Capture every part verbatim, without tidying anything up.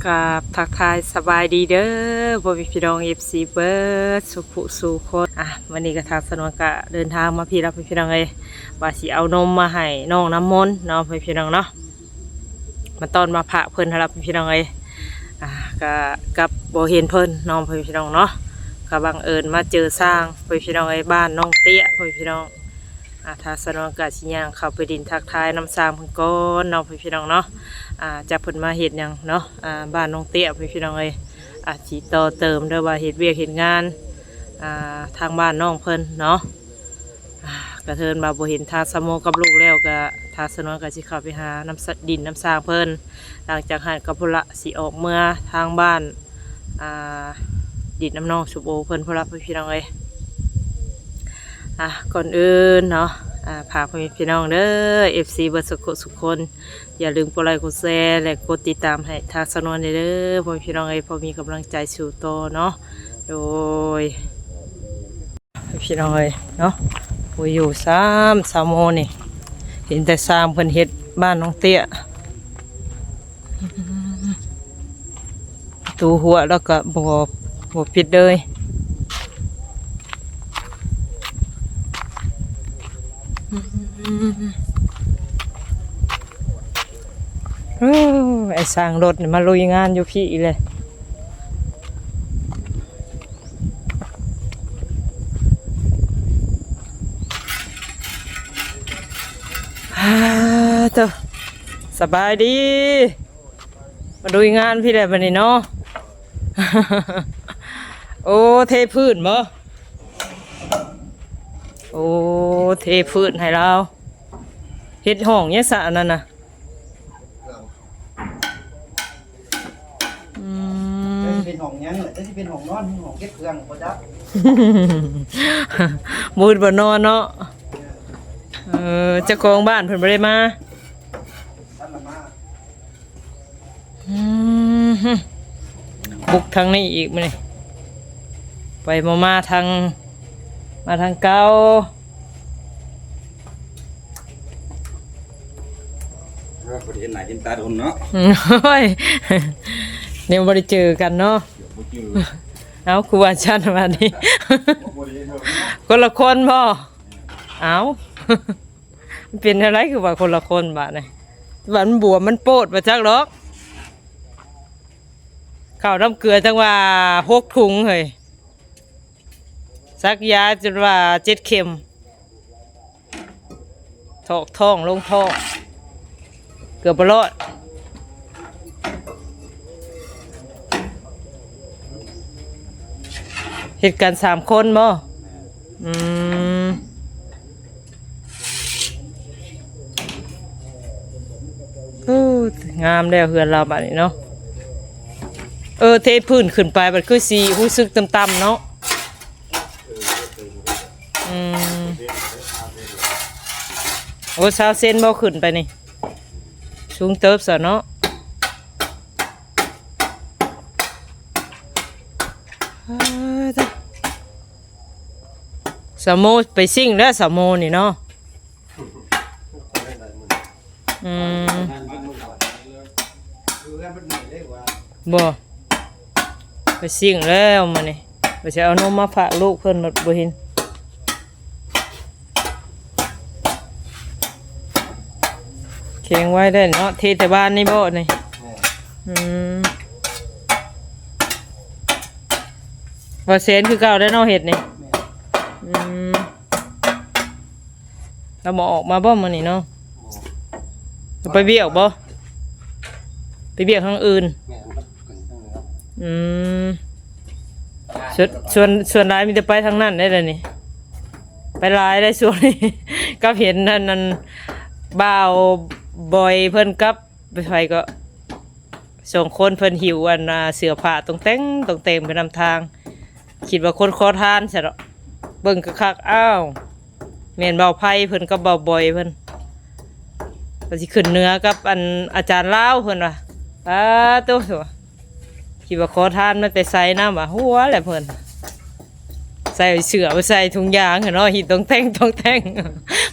ครับ ทักทายสบายดีเด้อ พ่อแม่พี่น้อง เอฟซี เบิดสุขุสู่คน อ่ะ วันนี้ก็ทางสนวนก็เดินทางมาพี้แล้ว พี่น้องเอ้ย ว่าสิเอานมมาให้น้องน้ำมนต์เนาะ พ่อแม่พี่น้องเนาะ มาต้อนมาพระเพิ่นหั้นล่ะ พี่น้องเอ้ย อ่ะ ก็กลับบ่เห็นเพิ่นเนาะ พ่อแม่พี่น้องเนาะ ก็บังเอิญมาเจอซ่าง พ่อแม่พี่น้องเอ้ย บ้านน้องเตี้ย พ่อแม่พี่น้อง อ่า ทางสนวนก็สิย่างเข้าไปดินทักทายนำซ่างเพิ่นก่อนเนาะ พ่อแม่พี่น้องเนาะ อ่า จักเพิ่นมาเฮ็ดหยังเนาะ อ่า บ้านน้องเตี้ย พ่อแม่พี่น้องเอ้ย อ่า สิต่อเติมเด้อ ว่าเฮ็ดเวียกเฮ็ดงาน อ่า ทางบ้านน้องเพิ่นเนาะ อ่า กะเทินว่าบ่เห็นทางสาวโมกับลูกแล้ว กะทางสนวนก็สิเข้าไปหานำสะ ดินนำซ่างเพิ่น หลังจากหั้นก็พุ้นละสิออกเมือทางบ้าน อ่า ดินนำน้องสมโอเพิ่นพุ้นละ พ่อแม่พี่น้องเอ้ย อ่ะ ก่อนอื่นเนาะ อ่า ฝากพ่อแม่พี่น้องเด้อ เอฟซี เบิดสุขสุขคน อย่าลืมกดไลค์กดแชร์และกดติดตามให้ทางสนวนเด้อ พ่อแม่พี่น้องเอ้ย พอมีกำลังใจสู้ต่อเนาะ โดย พี่น้องเอ้ยเนาะ บ่อยู่ซ้ำ สาวโมนี่ เห็นแต่ซ่างเพิ่นเฮ็ดบ้านน้องเตี้ย ประตูหั้วแล้วก็บ่ บ่ปิดเลย โอ้ ไอ้ซ่างรถนี่มาลุยงานอยู่พี้เลย อ่า เจ้า สบายดี มาลุยงานพี้แหละบัดนี้เนาะ โอ้ เทพื้นบ่ โอ้ เทพื้นให้ลาว เฮ็ดห้องหยังซะอันนั้นน่ะ อื จัก ม สิเป็นห้องหยังล่ะ จัก สิเป็นห้องนอน ห้องเก็บเครื่อง บ่จัก บ่ได้นอนเนาะ เออ เจ้าของบ้านเพิ่นบ่ได้มา ท่านละมา อืม บุกทางนี้อีกมื้อนี้ ไปมามาทาง มาทางเก่า เออ บ่ได้เห็นหน้าเห็นตาโดนเนาะ อืม โอ้ย เนี่ยบ่ได้เจอกันเนาะ บ่จือ เอ้า คือว่าซั่นบัดนี้ บ่ได้เห็นโดนเนาะ คนละคนบ่ เอ้า มันเป็นอะไรคือว่าคนละคนบาดนี่ ว่ามันบวมมันโปดบ่จักดอก ข้าวน้ำเกลือจั่งว่าหกถุงเฮ้ย สักยาจนว่าเจ็ดเข็ม ถอกท้องลงท้อง เกือบบ่รอด เฮ็ดกันสามคนบ่ อืม โอ้ งามแล้วเฮือนลาวบัดนี้เนาะ เออ เทพื้นขึ้นไปบัดคือสิรู้สึกต่ำๆเนาะ อืม โอ้ ซาวเซนบ่ขึ้นไปนี่ สูงเติบซะเนาะ อ่า เจ้า สาวโมไปซิ่งแล้ว สาวโมนี่เนาะ อืม บ่ ไปซิ่งแล้วมื้อนี้ ไปสิเอานมมาฝากลูกเพิ่น บ่ บ่เห็น แข็งไว้ได้เนาะ เทแต่บ้านนี่บ่นี่ แม่น อืม บ่แสนคือเก่าได้เนาะเฮ็ดนี่ แม่น อืม แล้วบ่ออกมาบ่มื้อนี้เนาะ บ่ ไปเวียกบ่ ไปเวียกทางอื่น แม่น ครับ ขึ้นทางเหนือ อืม ส่วน ส่วน ส่วนหลายมีแต่ไปทางนั้นได้เลยนี่ ไปหลายได้ส่วนนี้ ก็เห็นนั่น นั่น บ่าวบอยเพิ่นกับไปไผก็ สองคนเพิ่นหิ้วอันน่ะ เสื้อผ้าต่องแต่งต่องแต่งไปนำทาง คิดว่าคนขอทานซะดอก เบิ่งคักๆ อ้าว แม่นบ่าวไพเพิ่นกับบ่าวบอยเพิ่น ว่าสิขึ้นเหนือกับอันอาจารย์ลาวเพิ่นว่า ปาโต คิดว่าขอทานมาแต่ไสนำว่า หัวแหละเพิ่น ใส่เสื้อบ่ใส่ถุงยางหั้นเนาะ หิ้วต่องแต่งต่องแต่ง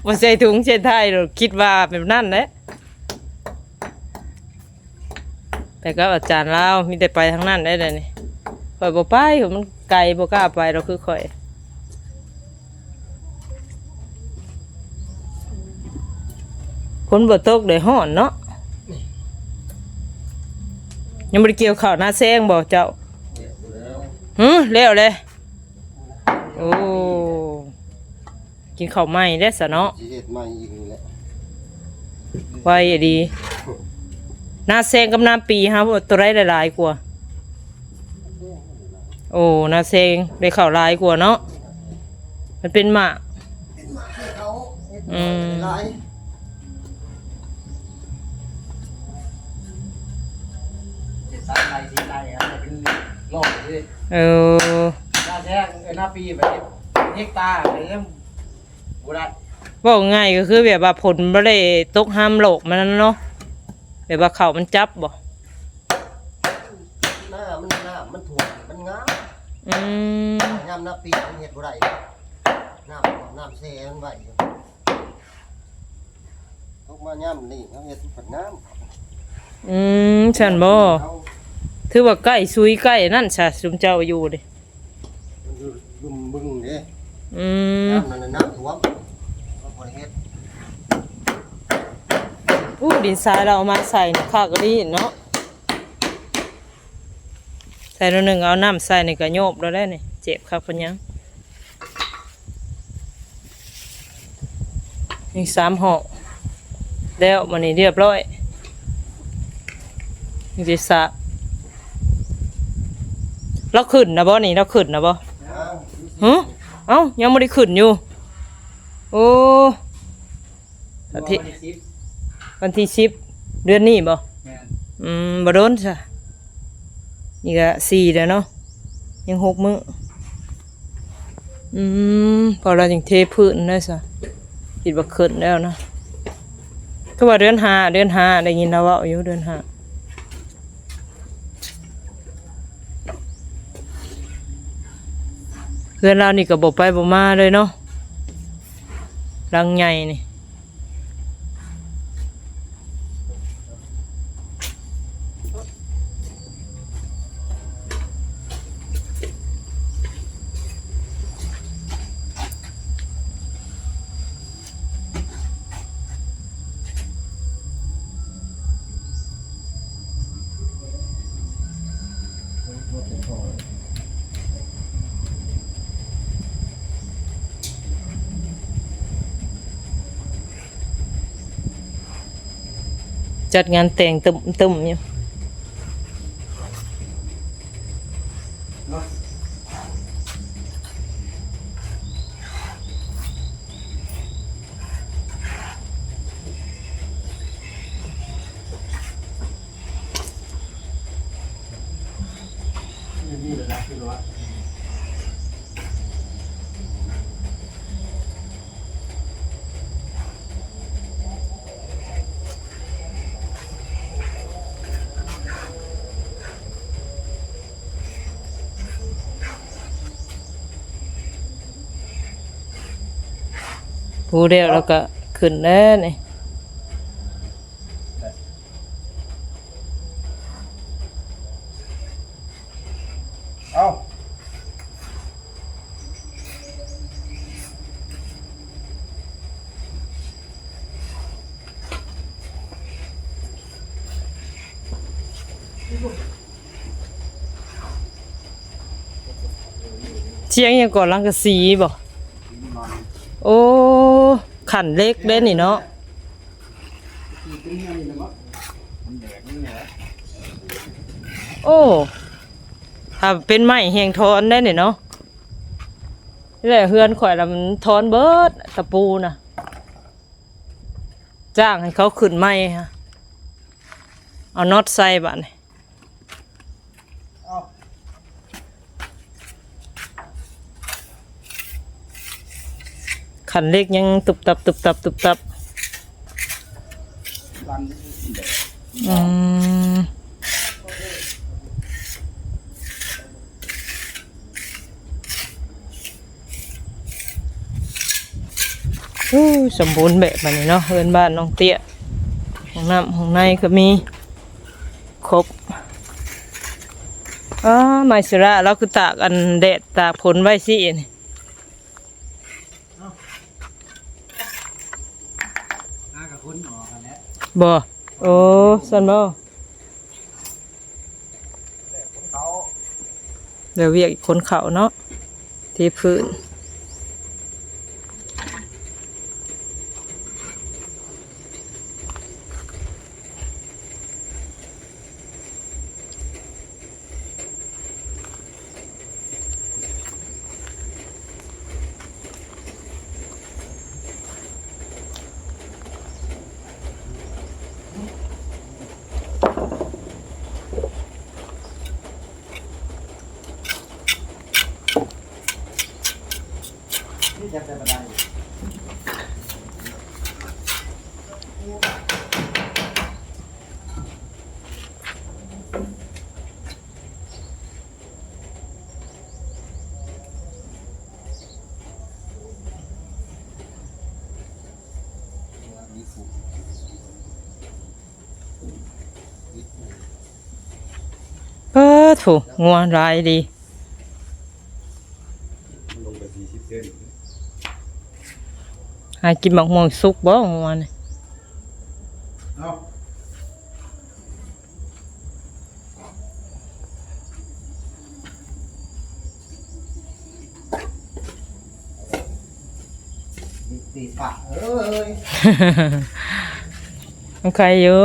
บ่ใส่ถุงใส่ท้ายดอก คิดว่าแบบนั้นแหละ ไปกับอาจารย์ลาว มีแต่ไปทางนั้นได้เลยนี่ ข้อยบ่ไป มันไกล บ่กล้าไปดอกคือข้อย ฝนบ่ตก แดดฮ้อนเนาะ ยังบ่ได้เกี่ยวข้าวนาแซงบ่เจ้า หึ แล้วเลย โอ้ กินข้าวใหม่แล้วซะเนาะ สิเฮ็ดใหม่อีกนี่แหละ ไวดี นาแซงกับนาปีเฮาตัวใดหลายกว่า โอ้ นาแซงได้ข้าวหลายกว่าเนาะ มันเป็นหมาก เป็นหมากให้เขา อืม หลาย เจ็ดสามไร่ สี่ไร่ อาจจะเป็นร้อยเลย เออ นาแซง เอ้ย นาปีแบบนี้ เฮกตาร์ อะไรยังบ่ได้ เว้าง่ายก็คือแบบว่าฝนบ่ได้ตกห้ามโลกมันนั่นเนาะ แบบว่าข้าวมันจับบ่ หน้ามัน น้ำมันท่วม มันงาม อืม ยามนาปีมันเฮ็ดบ่ได้ น้ำท่วม น้ำแช่มันไว้อยู่ ตกมายามนี้เขาเฮ็ดผัดงาม อืม ซั่นบ่ เอา ถือว่าใกล้ซุยใกล้นั่นซะ ซุมเจ้าอยู่เด้ มันอยู่ลุ่มบึงเด้ อืม น้ำนั่นน่ะน้ำท่วม เขาบ่ได้เฮ็ด อู้ ดินทรายเราเอามาใส่นี่คักอีหลีเนาะ ใส่หน่อยหนึ่ง เอาน้ำใส่นี่ก็โยบแล้วได้นี่ เจ็บคักปานหยัง นี่สามห้อง แล้วมื้อนี้เรียบร้อย นี่สิสระ เราขึ้นนะบ่นี่ เราขึ้นนะบ่ ฮะ เอ้า ยังบ่ได้ขึ้นอยู่ โอ้ อาทิตย์ วันที่สิบ วันที่สิบ เดือนนี้บ่ แม่น อืม บ่โดนซะ นี่ก็สี่แล้วเนาะ ยังหกมื้อ อืม พอเรายังเทพื้นได้ซะ คิดว่าขึ้นแล้วนะ คือว่าเดือนห้า เดือนห้า ได้ยินเราเว้าอยู่ เดือนห้า เฮือนเรานี่ก็บ่ไปบ่มาเลยเนาะ หลังใหญ่นี่ จัดงานแต่งตึมๆอยู่ ผู้เดียวแล้วก็ขึ้นแล้วนี่ เอ้า เชียงยังก่อนลังกะสีบ่ โอ้ ขันเหล็กเด้นี่เนาะ โอ้ ถ้าเป็นไม้แฮงทอนได้นี่เนาะ นี่แหละเฮือนข่อยละมันทอนเบิดตะปูน่ะ จ้างให้เขาขึ้นใหม่ฮะ เอาน็อตใส่บาดนี่ ขันเหล็กยังตุบตับ ตุบตับ ตุบตับ อืม อู้ สมบูรณ์แบบบัดนี้เนาะ เฮือนบ้านน้องเตี้ย ห้องน้ำห้องในก็มี ครบ อ๋อ ไมสุระ เราคือตากอันแดดตากฝนไว้สินี่ หากับคนออกกันแล้ว บ่ โอ้ ซั่นบ่ เขา เดี๋ยวเวียกอีกคนเขาเนาะ ที่พื้น เออ โถ งัวหลายดี ลงไปสี่สิบเซน หากินบักม่วงสุกบ่งัวนี่ เอ้า ตีปากเอ้ย มันใครอยู่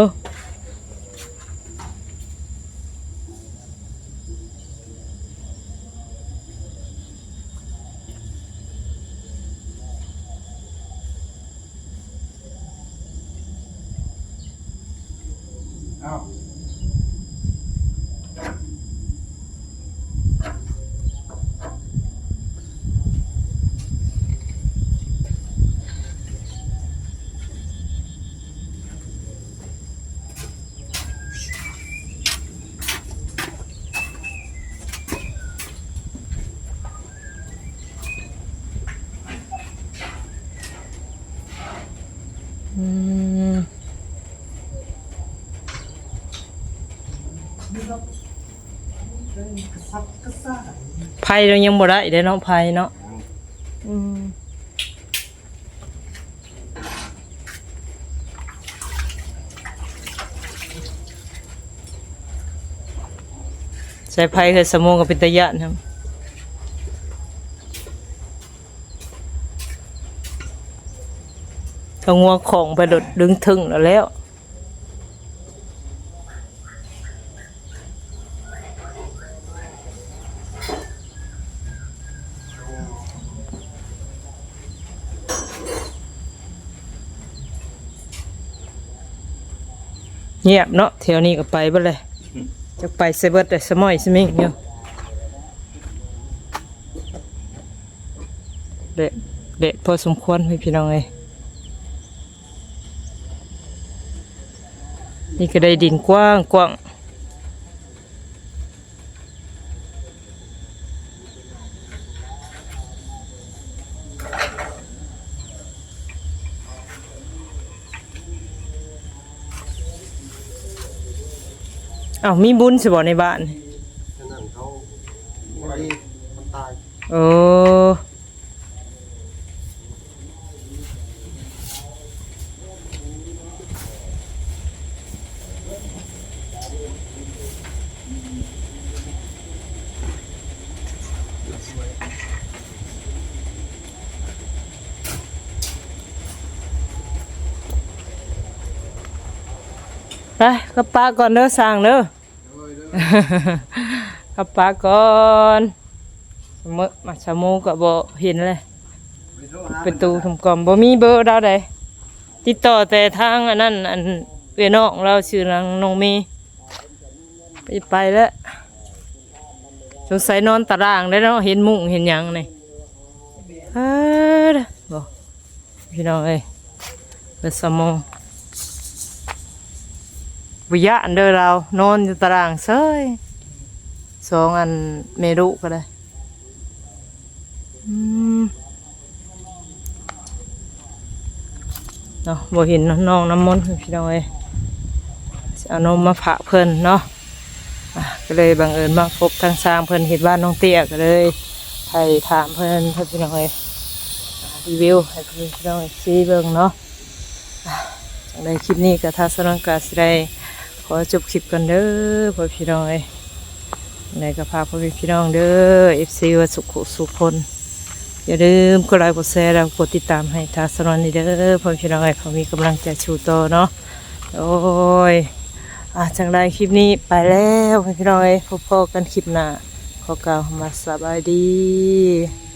เอ้า อืม ไผ่เรายังบ่ได้เด้เนาะ ไผ่เนาะ อืม ใส่ไผ่เฮือนสะโมงก็เป็นตาย้านครับ ถ้างัวของไปโดดดึงถึงแล้ว แล้ว เงียบเนาะ แถวนี้ก็ไปเบิดเลย จักไปไสเบิดเลย สะม้อยสะมิงอยู่ แดด แดดพอสมควร พี่น้องเอ้ย นี่ก็ได้ดินกว้างกว้าง อ้าว มีบุญสิบ่ในบ้าน ฉะนั้นเขา บ่ได้ มันตาย เออ ไป กลับป่าก่อนเด้อ สร้างเด้อ กลับป่าก่อน สะโม มาสะโมก็บ่เห็นเลย ประตูถุงกล่อม บ่มีเบอร์เราใด ติดต่อแต่ทางอันนั้น อันเอื้อยน้องเราชื่อนางน้องเมย์ ไป ไปแล้ว สงสัยนอนตารางได้เนาะ เห็นมุ้งเห็นหยังนี่ เออ บ่ พี่น้องเอ้ย เปิดสมอง บ่ย้านเด้อ เรานอนอยู่ตารางเซย สองอันแม่ลูกก็ได้ อืม เนาะ บ่เห็นน้องน้ำมนต์ พี่น้องเอ้ย สิเอานมมาฝากเพิ่นเนาะ อ่ะ ก็เลยบังเอิญมาพบทางช่างเพิ่นเฮ็ดบ้านน้องเตี้ย ก็เลยถ่ายถามเพิ่น พ่อพี่น้องเอ้ย อ่า รีวิวให้พ่อพี่น้องเอฟซีเบิ่งเนาะ อ่า จั่งใดคลิปนี้ก็ทางสาวนวลก็สิได้ขอจบคลิปก่อนเด้อ พ่อพี่น้องเอ้ย จั่งใดก็ฝากพ่อแม่พี่น้องเด้อ เอฟซี ว่าสุขสุขคน อย่าลืมกดไลค์กดแชร์แล้วกดติดตามให้ทางสาวนวลนี่เด้อ พ่อพี่น้องเอ้ย พอมีกำลังใจสู้ต่อเนาะ โอ้ย อ่ะ จั่งใดคลิปนี้ไปแล้ว พ่อพี่น้องเอ้ย พบกันคลิปหน้า ขอกล่าวคำว่าสบายดี